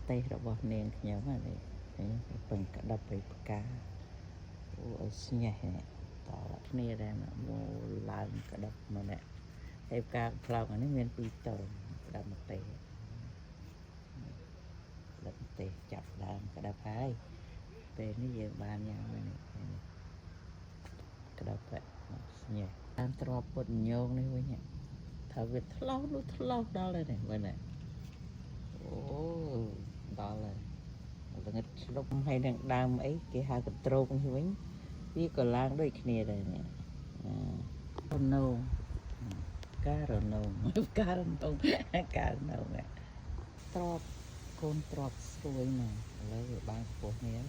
ទេសរបស់នាងខ្ញុំហ្នឹងនេះពឹងក្តាប់ឲ្យផ្កាអូឲ្យស្ញេះនេះតគ្នាដែរមកឡើងក្តាប់មកនេះហើយផ្កាផ្លោកនេះមានពីរតូនក្តាប់ម្ទេសក្តាប់ម្ទេសចាប់ដើមក្តាប់ហើយពេលនេះយើងបានញ៉ាំហើយនេះក្តាប់ស្ញេះតាមទ្របពុតញងនេះវិញថាវាថ្លោះនោះថ្លោះដល់ហើយនេះមើលណាអូដល់ហើយល្ងិតឆ្លុំហើយនឹងដើមអីគេហៅកន្ទ្រោកនេះវិញវាក៏ឡើងដូចគ្នាដែរនេះរនោងការណងការណងការណងទ្របកូនទ្របស្រួយណាស់ឥឡូវវាបានខ្ពស់នេះ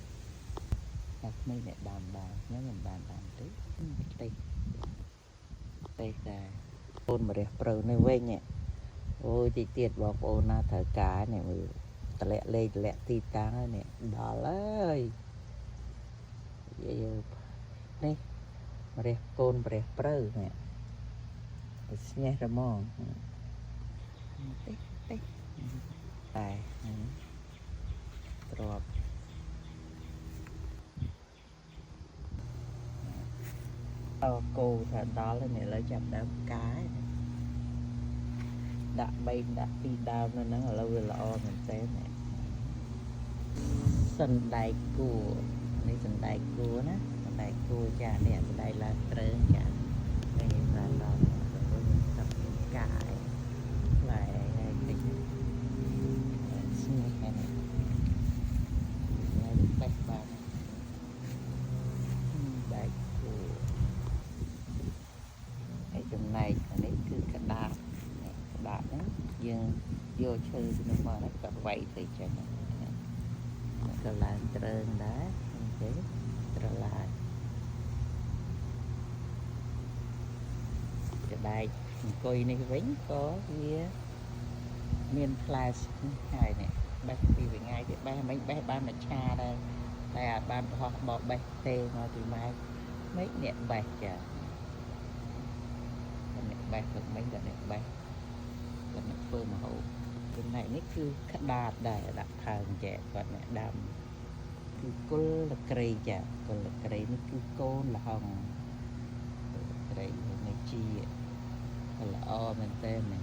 តែក្មេងអ្នកដើមដើមខ្ញុំមិនបានដើមទេទេទេដែរកូនម្រះព្រៅនេះវិញអូយតិចទៀតបងប្អូនណាត្រូវការនេះមើលតម្លាក់លេខតម្លាក់ទីតាំងហើយនេះដល់ហើយយាយនេះម្រះកូនម្រះព្រៅនេះស្ញេះរមងទេទេតែទ្របអគោថាដល់ហើយនេះឥឡូវចាប់ដើមផ្កាយដាក់3ដាក់2ដើមនៅហ្នឹងឥឡូវវាល្អមែនទែននេះសណ្ដែកគួរនេះសណ្ដែកគួរណាសណ្ដែកគួរចានេះសណ្ដែកឡើងត្រើងចានេះបានដល់ទៅសាប់ផ្កាយផ្លែហើយតិចស្នេះហើយនេះបេះបានដែកគួរហើយចំណែកអានេះគឺក្តាបក្តាបហ្នឹងយើងយកឈើពីនោះមកហ្នឹងក៏វាយទៅចឹងក៏ឡើងត្រើងដែរទេត្រឡាចក្ដែកអង្គុយនេះវិញក៏វាមានផ្លែហើយនេះបេះពីថ្ងៃទៀតបេះមិនបេះបានមួយឆាដែរតែអាចបានប្រហោះបបេះទេមកពីម៉ែមិនអ្នកបេះចាអ្នកបេះព្រឹកមិញក៏អ្នកបេះក៏អ្នកធ្វើម្ហូបចំណែកនេះគឺក្តាតដែរដាក់ផើងចែកគាត់អ្នកដាំគឺគុលក្រៃចាគុលក្រៃនេះគឺកូនល្ហុងក្រៃនេះជាល្អមែនតើនេះ